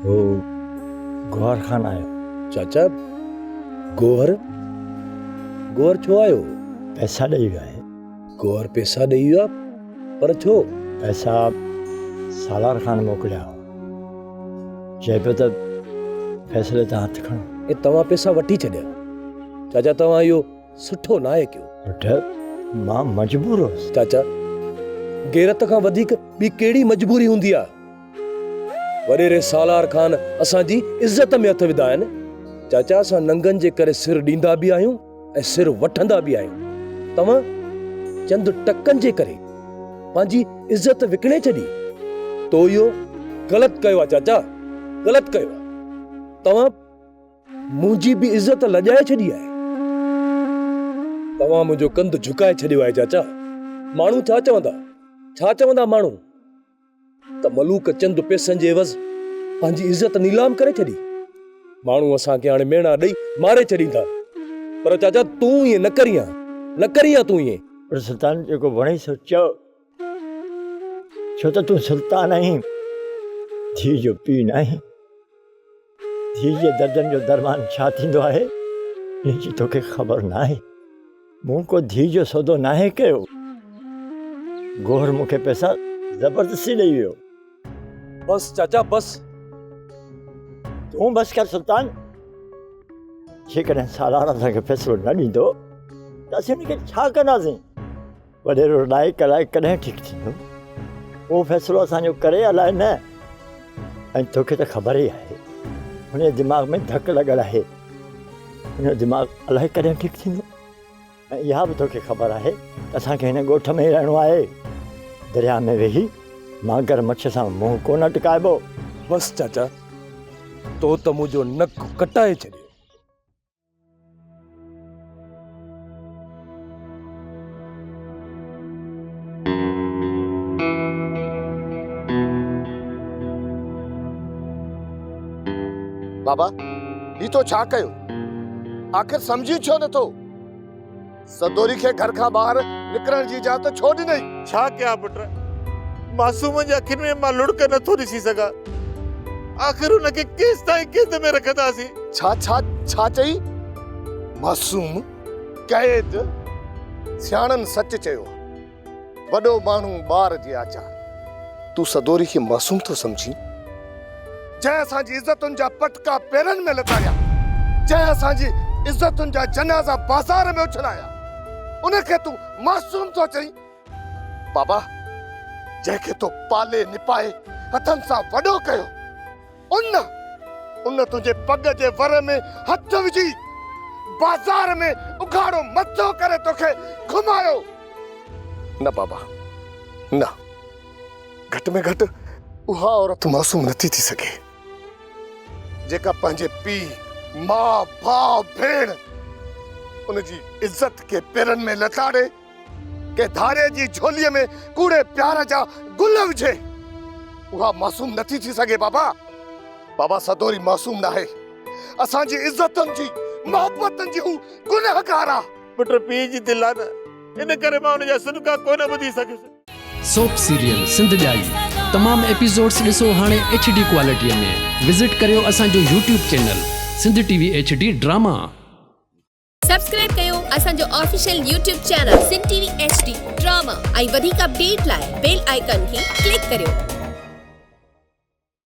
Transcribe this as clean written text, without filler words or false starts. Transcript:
هو گوهر خان آيو. چاچا گوهر؟ گوهر ڇو آيو هو؟ پئسا ڏئي ويو آهي. گوهر پئسا ڏئي ويو آهي؟ پر ڇو؟ پئسا سالار خان موڪليا هئا. چئي پيو ته فيصلي تان هٿ کڻو. ۽ توهان پئسا وٺي ڇڏيا. چاچا توهان اهو سٺو ناهي ڪيو. پٽ مان مجبور هوس. چاچا غيرت کان وڌيڪ ٻي ڪهڙي مجبوري هوندي آهي. وڏيري سالار خان اسان جي عزت ۾ هٿ وڌا آهن. چاچا اسان ننگن جي ڪري سر ڏيندا به آهيون ۽ سر وٺندا به آهيون. توهان چند ٽڪن جي ڪري پنهنجي عزت وڪڻي ڇڏي. تو اهو غلط ڪيو آهي چاچا، غلط ڪيو آهي. توهان منهنجي به عزت لڄائي ڇڏي آهي. توهان منهنجو ڪنڌ جهڪائي ڇڏيو آهي چاچا. ماڻهو ڇا چوندا؟ ڇا چوندا ماڻهو؟ ته ملوڪ چند پئسن جي عيوض پنهنجي عزت نيلام ڪري ڇڏي. ماڻهو اسان کي هاڻي ميڻا ڏئي ماري ڇڏيندا. پر چاچا تون ائين نه ڪرين ها، نه ڪرين ها تون ائين. پر سلطان جيڪو وڻئي سو چئو، ڇو ته تون سلطان آهين، ڌيء جو پيء ناهين. ڌيء جي دردن جو درمان ڇا ٿيندو آهي، ان جي توکي خبر ناهي. مون ڪو ڌيء جو سودو ناهي ڪيو. گوهر مون کي پئسا زبردستي ڏئي ويو. بس چاچا بس. تون بس ڪر سلطان. جيڪڏهن سالار اسان کي فيصلو نه ڏيندو ته اسين ان کي ڇا ڪنداسين؟ وڏيرو لائق الائي ڪڏهن ٺيڪ ٿيندو. اهو فيصلو اسان جو ڪري الائي نه. ۽ توکي ته خبر ئي آهي هن جي دماغ ۾ ڌڪ لڳل آهي. هن جو دماغ الائي ڪڏهن ٺيڪ ٿيندو. ۽ اها به توکي خبر آهي ته اسان کي هن ڳوٺ ۾ ئي رهڻو آهي. درياهه ۾ ويهي مانگر مڇ سان منهن ڪونه اٽڪائبو. بس چاچا، تو ته منهنجو نڪ ڪٽائي ڇڏيو. بابا هي تو ڇا ڪيو؟ آخر سمجهين ڇو نٿو؟ سدوري کي گهر کان ٻاهر نڪرڻ جي اجازت ڇو ڏنئي؟ ڇا ڪيان پٽ، معصوم جي اکين ۾ مان لڙڪ نٿو ڏسي سگهان. آخر هن کي ڪيستائين قيد ۾ رکنداسين؟ ڇا ڇا ڇا چئي؟ معصوم قيد؟ سياڻن سچ چيو آ، وڏو ماڻهو ٻار جي آچار. تون سدوري کي معصوم ٿو سمجهين؟ جنهن اسان جي عزتن جا پٽڪا پيرن ۾ لتاڙيا، جنهن اسان جي عزتن جا جنازا بازار ۾ اڇلايا، ان کي تون معصوم ٿو چئين؟ بابا، جنهن کي تو پالي نپائي هٿن سان وڏو ڪيو، ان، ان تنهنجي پڳ جي ور ۾ هٿ وجهي بازار ۾ اگهاڙو مٿو ڪري توکي گهمايو. نه بابا، نه. گهٽ ۾ گهٽ اها عورت معصوم نٿي ٿي سگهي جيڪا پنهنجي پيء، ماء، ڀاء، ڀيڻ ان جي عزت کي پيرن ۾ لتاڙي ڪنهن ڌاري جي جهوليء ۾ ڪوڙي پيار جا گل وجهي اها معصوم نٿي ٿي سگهي بابا. بابا سدوري معصوم ناهي اسان جي عزتن جي محبتن جي هو گنهگار آ. پٽ پيء جي دل آ نه ان ڪري مان ان جا سڏڪا ڪونه ٻڌي سگهيس. سوپ سيريل سنڌ ڄائي تمام ايپيسوڊس ڏسو هاڻي ايڇ ڊي ڪوالٽي ۾ وزٽ ڪريو اسان جو YouTube channel Sindh T V H D drama. Subscribe ڪيو اسان جو official YouTube channel Sindh T V H D drama ۽ وڌيڪ اپڊيٽ لاء بيل آئيڪان کي ڪلڪ ڪريو.